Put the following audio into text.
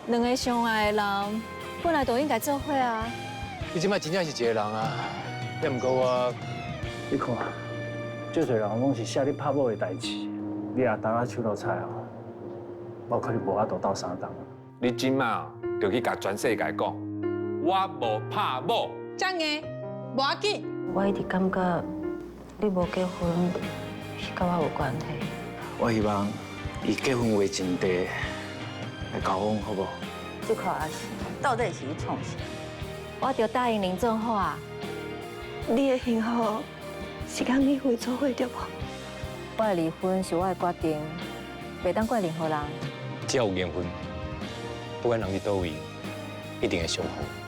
兩个相愛的人本來就應該做伙啊。你這擺真正是一个人啊，也毋過我，你看，足濟人攏是寫你拍某的代誌，你若擔仔手落菜哦，我可能無法度鬥相共。你這馬就去共全世界講，我無拍某。真的，無要緊。我一直感覺你無結婚是佮我有關係。我希望以結婚為前提來交往，好無？這塊阿是到底是咧創啥？我著答應林總好啊。你的幸福是佮美惠做伙對無？我的離婚是我的決定，袂當怪任何人。只要有緣分，不管人佇佗位，一定會相逢。